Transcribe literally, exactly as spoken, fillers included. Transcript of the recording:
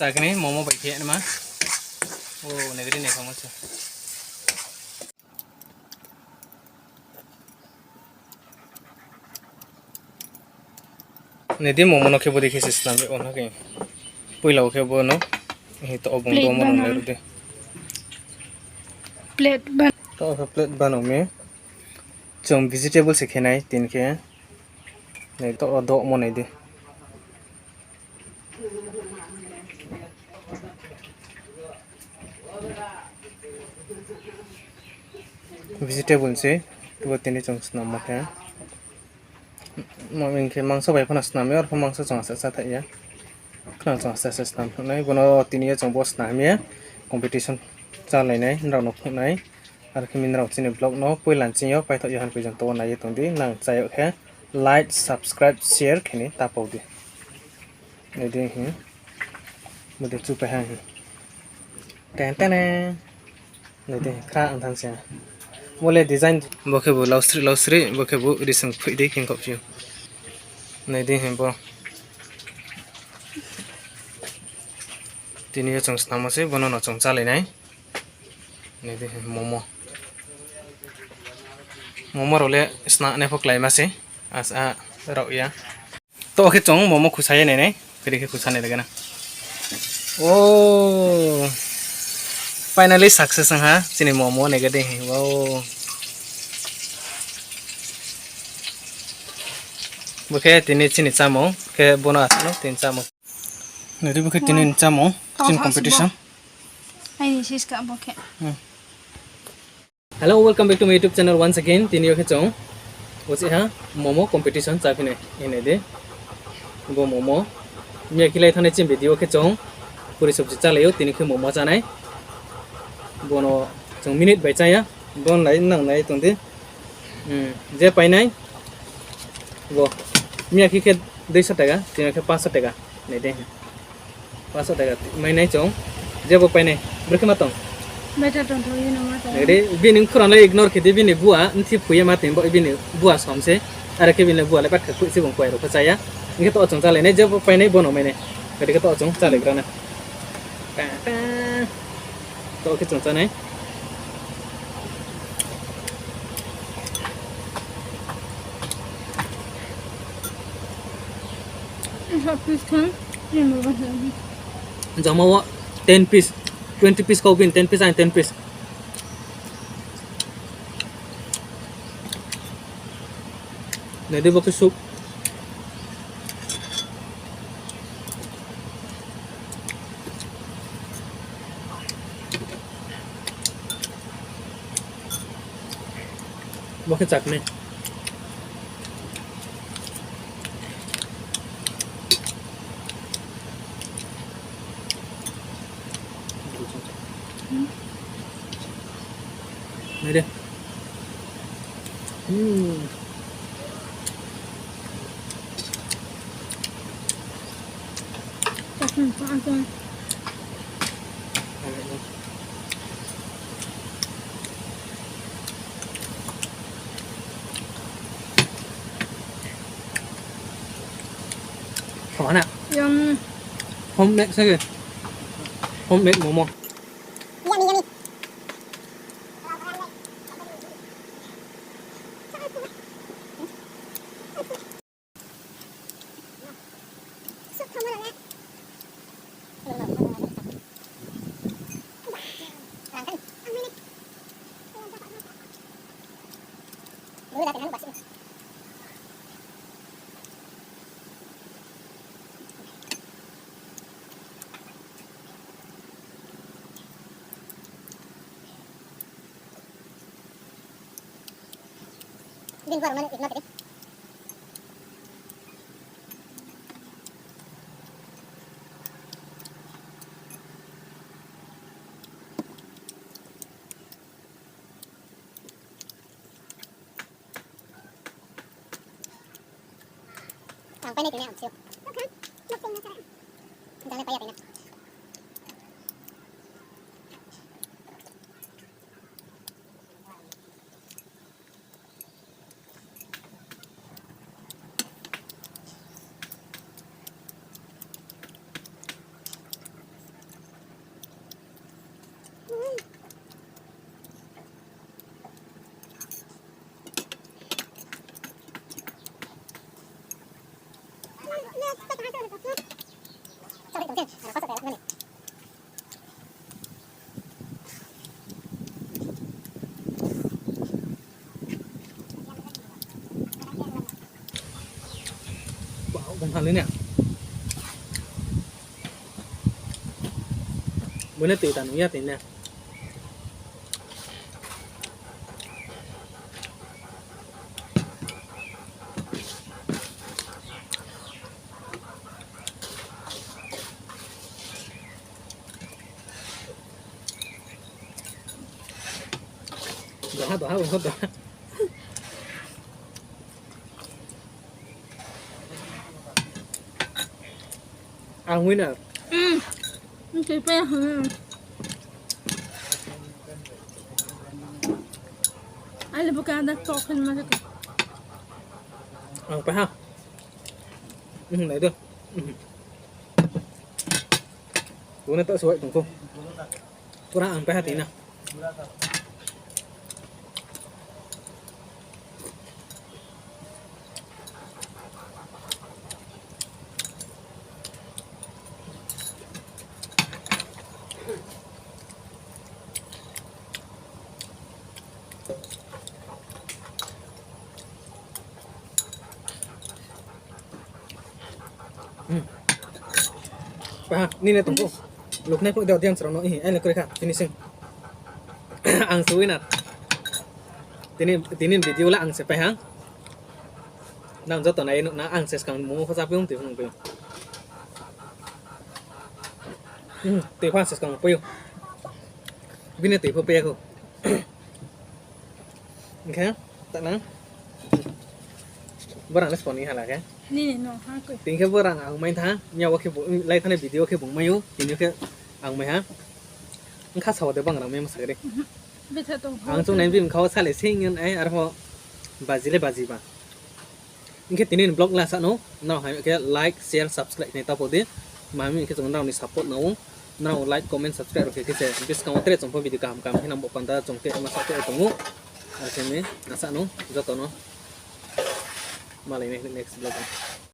Chakni momo bai khe naima. O, nai gadi nai kha mo se. Nai di momo no khe bo dei khe se snam ye, o no khe. Poila o khe bo no. Hi to obong do mo no nai ru di. Plate ban. To khe plate ban o mi. Chung vegetable se khe nai, tin khe. Nai to o do mo nai di. Vegetable se, tubo tini chung snam mo khe. Mo hing khe mangso bai phano snam ya, arpho mangso chung asa sa thaih ya. Khna chung asa sa snam phnuh nai, bono tini yo chung bo snam ye competition chálai nai, nrao no phnuh nai. Ar khe mi nrao chini vlog no poila ching yo paithaoh ya han poi jang to nai ye tong di, nang chá yag khe like, subscribe, share khe ni ta pau di. Nai di hi. Bo de chupai ha hi. Ten ten. Nai di, khra ang thanng se. Bo le design. Bo khe bo lausri, lausri, bo khe bo risang phoih di, kheng khaoh phi ou. Nai di hi bo. Tini yo chung snam mo se, bono no chung chálai nai. Nai di hi momo. Momo rao le snanai pho kláima se. Asa rao ya. To khe chung momo khusa ye nai nai. Kri khe khusa nai lage na. O, finally success ong ha. Chini momo nai gadi hi. Wow. Bo khe tini chini chámung. Khe bono asuh no tini chámung. Nai di bo khe tini ni chámung. Chini competition. Aini siska bo khe. Hello, welcome back to my YouTube channel once again. Tini yo khe chung uchih ha momo competition chá phi nai, hing nai di. Bo momo. Miya khe lai thanngnai chini video khe chung puri sobji chálai ou, tini khe momo chánai. Bono chung minute bai chá ya. Bo nai nang nai tong di. Je painai. Bo. Miya khe khe দুইশো টাকা, tini khe পাঁচশো টাকা. Nai di. পাঁচশো টাকা mainai chung. Je bo painai. Brekhe ma tong. Bini khorang le ignore khe di, bini bua, nthi phui ye ma tong bo, bini bua som se. Are khe bini bua le bat khe phui se bung kuai rao pho chá ya. Hing khe to chung chálai nai, je bo painai bono mainai. Brekhe to chung chálai gra na. To khe chung chánai. Jama wo ten piece, twenty piece kau bini, ten piece, ang ten piece. Nai di bo khe soup. Bo khe chutney. Nai di. Hom na. Homemade sa khe. Homemade momo. Bini buar mano ignore khe di. Ang painai tini ang sio. Ang le paiya tini. Bung hali na. Bung ni tui ta nung ya tui na. Doha, doha, doha, doha. Ang winner. Hmm. Ang tui pa ya, hmm. Ai le buka da tok kan ma ka. Ang pa ha. Hmm, nai do. Hmm. Bung ni ta suai tong ko. Pura ang pa ha tui na. Hmm. Pa ha, nini tong ko. Luknai phuh de audience rao no, ihi, aini kroi kha, finishing. Ang se winner. Tini, tini video le ang se pai ha. Nang joto nai nuh na, ang se skang mung pho chá pai ou, tui pho nung pai ou. Hmm, tui pho ang se skang pai ou. Bini tui pho pai ya khou. Hing khe, ta nang. Borang le sponi hala khe. Nini no ha koi. Tini khe borang ang mai tha, miya wo khe bu-, lai thani video khe bung mai ou, tini khe ang mai ha. Ongkha sao de bang rang mai masa khe de. Mhm. Betha tong. Ang chung nai bini kha wo sale sing yun ai, arpho baji le baji ba. Hing khe tini ni vlog la sa no, nrao hai khe like, share, subscribe khe ta pho di. Ma mi khe chung nrao ni support nang ou. Nrao like, comment, subscribe rao khe khe se buskang wo tre chung pho video kaham kaham khe nang bo panda chung khe ma sa khe tong ou. Ar khe mi, asa no, joto no. Malai nai next vlog wo.